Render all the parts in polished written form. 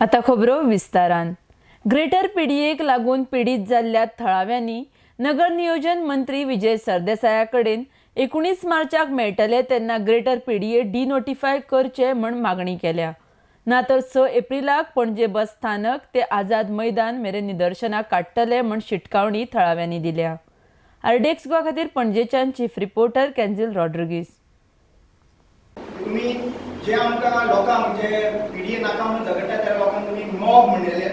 आतां खबरो विस्तारान. ग्रेटर पीडीएक लागून पिडीत जाल्ल्या थळाव्यांनी नगर नियोजन मंत्री विजय सरदेसाया कडेन 19 मार्चाक मेळटले तेन्ना ग्रेटर पीडीए डिनोटिफाय करचे म्हण मागणी केल्या. ना तर 6 एप्रिलाक पणजे बस स्थानक ते आझाद मैदान मेरेन निदर्शनां काडटले म्हण शिटकावणी थळाव्यांनी दिल्या. आरडीएक्स गोवा खातीर पणजेच्यान चीफ रिपोर्टर कॅन्झील रॉड्रिगीस. तुम्ही जे आमकां लोकांक म्हणजे पीडीए नाका म्हणून झगडटा त्या लोकांक तुमी मॉब म्हणलेले,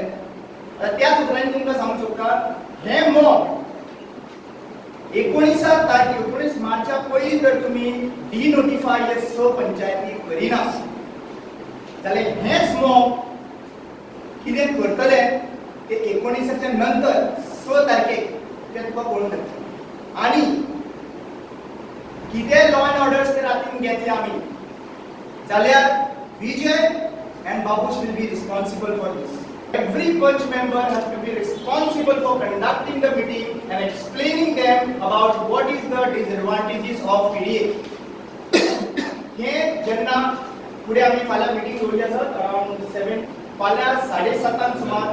त्याच उतरांनी तुमकां सांगूंक सोदता, हे मॉब 19 तारखे 19 मार्चा पयलीं जर तुमी डिनोटिफाय हे 6 पंचायती करिना जाल्यार हेच मॉब कितें करतले ते 19 नंतर 6 तारखेक ते तुका कळून येतलें. आनी कितें लॉ एंड ऑर्डर्स ते रातीन घेतले आमी जाल्यार Vijay and Babush will be responsible for this. Every panch member has to be responsible for conducting the meeting and explaining them about what is the disadvantages of PDA. हे जेन्ना फुडें आमी फाल्यां मिटींग दवरली आसा अरावंड 7, फाल्यां 7:30 सुमार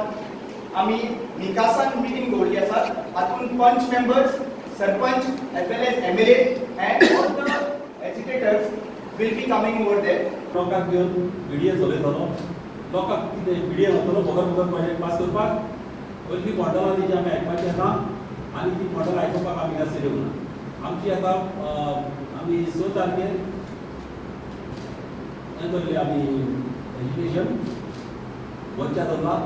आमी निकासान मिटींग दवरली आसा. हातूंत panch members, sarpanch as well as MLA and all the agitators will be coming over there. लोकांक घेवन पीडीए चलयतलो, लोकांक कितें पीडीए वतलो बगर बगर प्रोजेक्ट पास करपाक असली मॉडलां तिची आमी आयकपाचें ना आनी ती मॉडल आयकुपाक आमी हांगासर येवना. आमची आतां आमी 6 तारखेर हें दवरलें आमी एज्युकेशन बसच्या दवरला.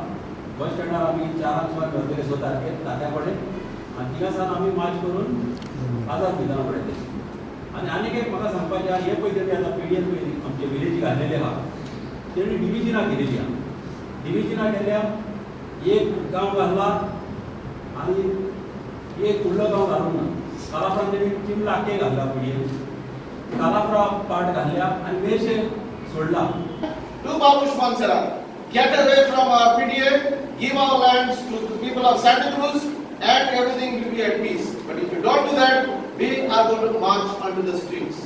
बस स्टँडार आमी 4 सुमार मेळटले 6 तारखेर तात्या कडेन आनी थिंगासान आमी मार्च करून आझाद मैदाना कडेन. आनी आनीक एक म्हाका सांगपाचें आहा, हे पळय तेणी आतां पीडीएन पळय आमचे विलेजी घातलेले आहा तेणी डिविजनां केलेली आहा. डिविजनां केल्या, एक गांव घातला आनी एक फुडलो गांव घालूंक ना. कालापरान तेणी चिमला आख्खे घातला पीडीएन, कालापरा पार्ट घातल्या आनी मेरशे सोडला. To Babush Mansara, get away from our PDA, give our lands to the people of Santa Cruz and everything will be at peace. But if you don't do that, we are going to march onto the streets.